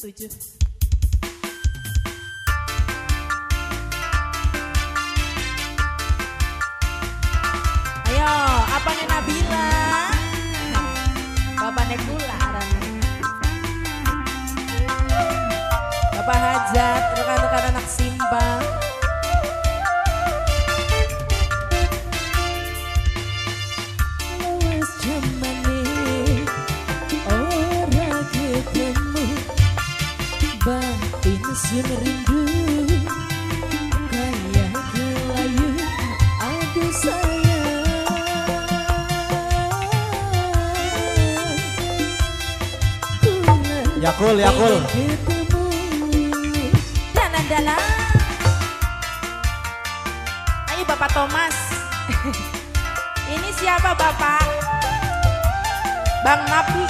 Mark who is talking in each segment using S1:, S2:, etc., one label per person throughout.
S1: 7. Ayo, apa nih Nabila? Bapak Nekula, Bapak Hajat, rekan-rekan anak Simpang.
S2: Wes jamane ora ketemu, batin sun rindu kaya kelayu, aduh sayang.
S3: Yakul, Yakul.
S1: Dalan-dalan. Ayo Bapak Thomas. Ini siapa Bapak? Bang Napi.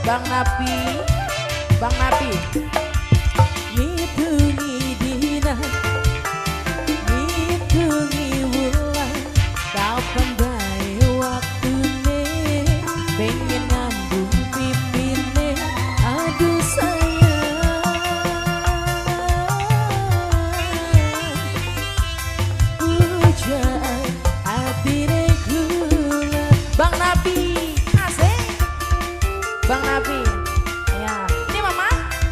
S1: Bang Napi. Bang Napi.
S2: Ngitungi dina, ngitungi wulan, kapan bae waktune, pengen ngambung pipine, aduh sayang. Pujaan atine kula.
S1: Bang Napi, asik. Bang Napi. Ya, ini Mama,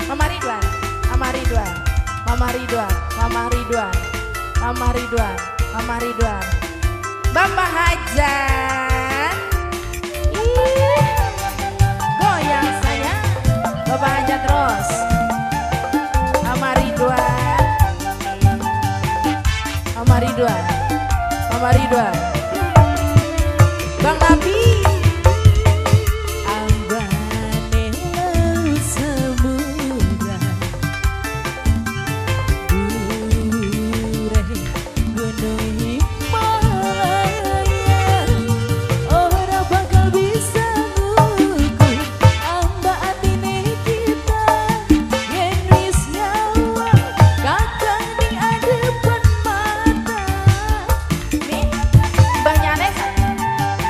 S1: Mama Ridwan, Mama Ridwan, Mama Ridwan, Mama Ridwan, Mama Ridwan, Mama Ridwan. Bapak Hajat. Ih, goyang sayang. Bapak Hajat terus. Mama Ridwan. Mama Ridwan. Mama Ridwan. Bang Nabi.
S2: Ambane laut samudra, dhuwure gunung Himalaya, ora bakal bisa ngukur amba atine kita, yen wis nyawa kakang ning adepan mata.
S1: Nih, Mbahnya Alesa,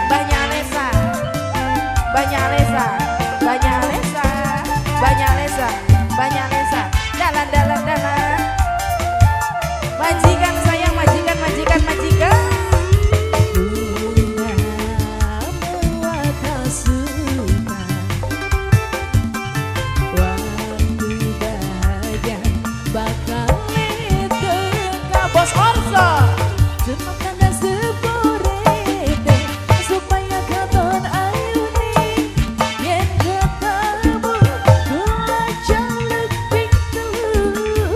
S1: Mbahnya Alesa, Mbahnya Alesa, Mbahnya Alesa, Mbahnya Alesa, Mbahnya Alesa. Dalan, dalan, dalan. Majikan sayang, majikan, majikan, majikan.
S2: Bunga mewata suka, waktu bahagia bakal teka.
S1: Bos Orso.
S2: Semakana seporete supaya katon ayune, yen ketemu kula jaluk ping telu.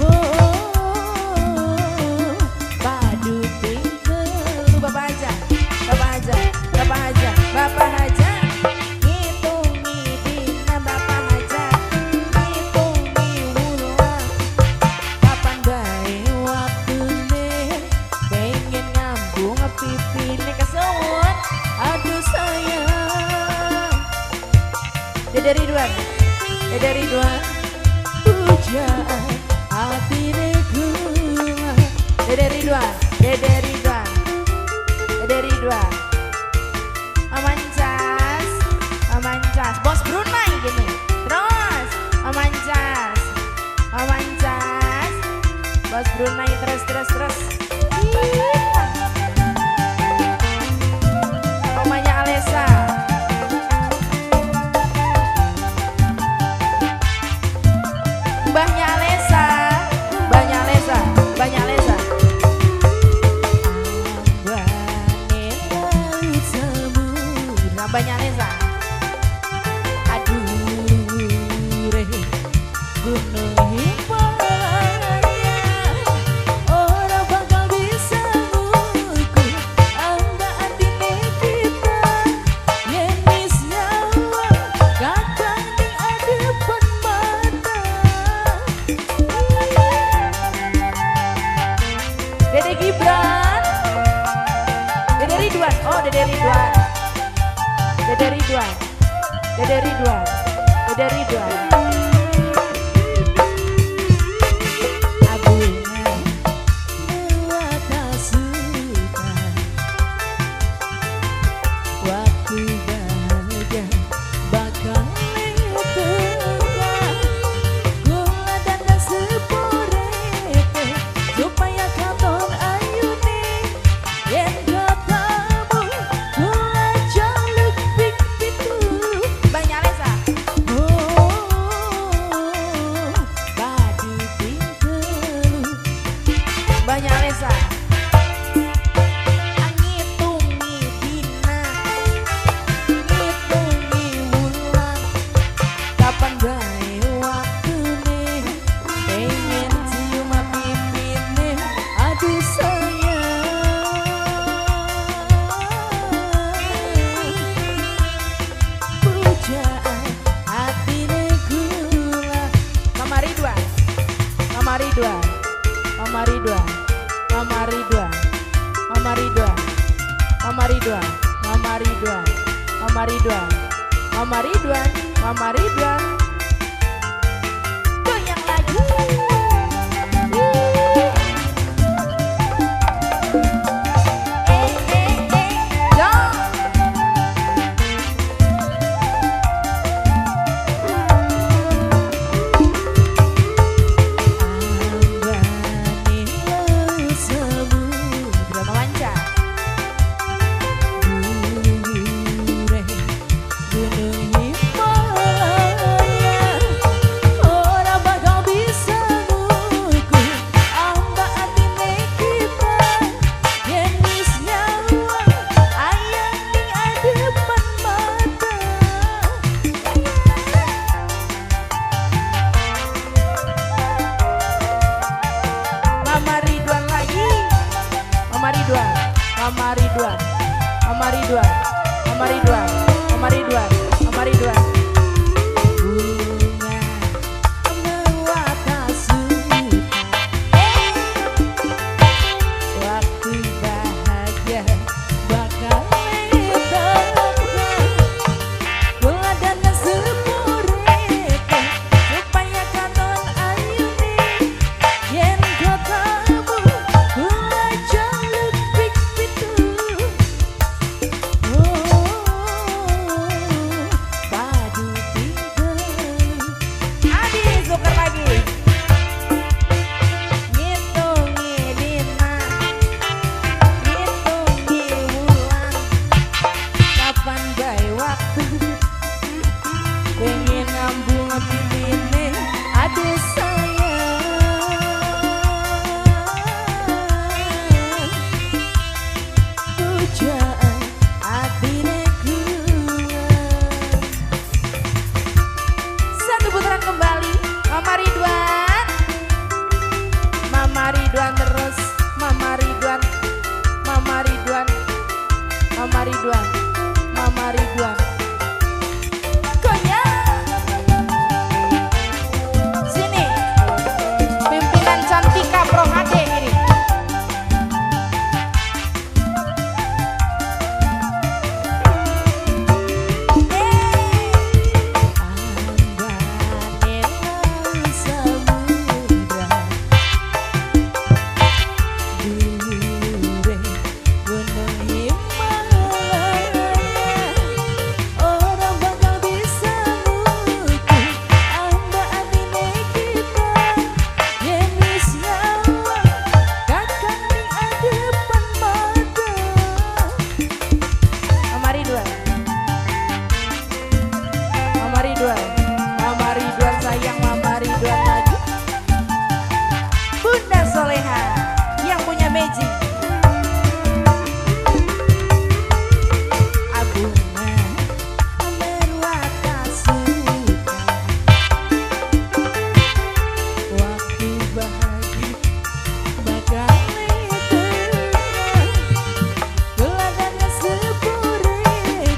S2: Oh, padu ping telu.
S1: Bapak Haja, Bapak Haja, Bapak Haja, Bapak Haja. Ngitungi dina Bapak Haja, ngitungi wulan, kapan bae waktune, pengen ngambung pipine kesuwun,
S2: Aduh sayang,
S1: Dede Ridwan, Dede Ridwan,
S2: pujaan atine kula.
S1: Dede Ridwan, Dede Ridwan, Dede Ridwan. Amancas, Amancas, Bos Brunei gini. Terus, Amancas, Amancas, Bos Brunei terus terus terus. Ih. Mamanya Alesa. Mbahnya Alesa, Mbahnya Alesa, Mbahnya Alesa.
S2: Ambane laut samudra,
S1: Mbahnya Alesa.
S2: Adure gunung Himalaya, ora bakal bisa ngukur amba atine kita, yen wis nyawa kakang ning adepan mata.
S1: Dede Gibran, Dede Ridwan, oh Dede Ridwan, Dede Ridwan, Dede Ridwan, Dede Ridwan.
S2: Bunga mewata suka, waktu bahagia bakal teka.
S1: Ridwan, Mama Ridwan, Mama Ridwan, Mama Ridwan, Mama Ridwan, Mama Ridwan, Mama Ridwan, Mama Ridwan, Mama Ridwan. Goyang lagi. Mama Ridwan, Mama Ridwan, Mama Ridwan, Mama Ridwan, Mama Ridwan.
S2: Bunga mewata suka, waktu bahagia bakal datang. Kula dan sepureke supaya katon ayune yen ketemu kula jaluk pik pitu. Oh, padu tinggal.
S1: Adi suka lagi. Ngitungi dina, ngitungi wulan, kapan bae waktu pengen ngambung pipine aduh sayang.
S2: Pujaan atine kula.
S1: Satu putaran kembali, Mama Ridwan, Mama Ridwan terus, Mama Ridwan, Mama Ridwan, Mama Ridwan, Mama Ridwan. Goyang. Sini, pimpinan Cantika Pro HD ini.
S2: Ambane samudra, dhuwure gunung Himalaya, ora bakal bisa ngukur amba atine kita yen wis nyawang kakang ning adepan mata.
S1: Mama Ridwan, Mama Ridwan, Mama Ridwan sayang, Mama Ridwan lagi. Bunda Soleha yang punya magic.
S2: Bunga merwata suka, waktu bahagia bakal datang. Kula dan sepureke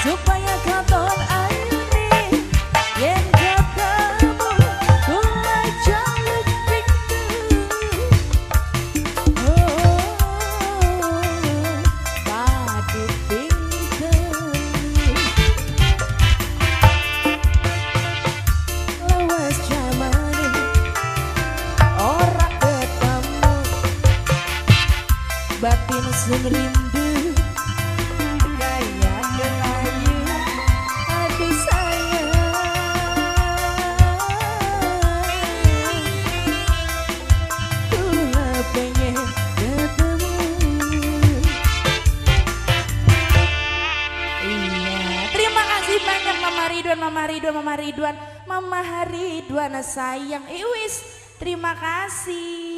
S2: supaya katon ayune yen ketemu kula jaluk pitu. Oh, padu ping telu. Lawas jamane ora ketemu, batin sun rindu gaya kelayu aduh sayang. Kula pengen ketemu.
S1: Iya, terima kasih banyak Mama Ridwan, Mama Ridwan, Mama Ridwan, Mama Ridwan sayang. Iwis, terima kasih.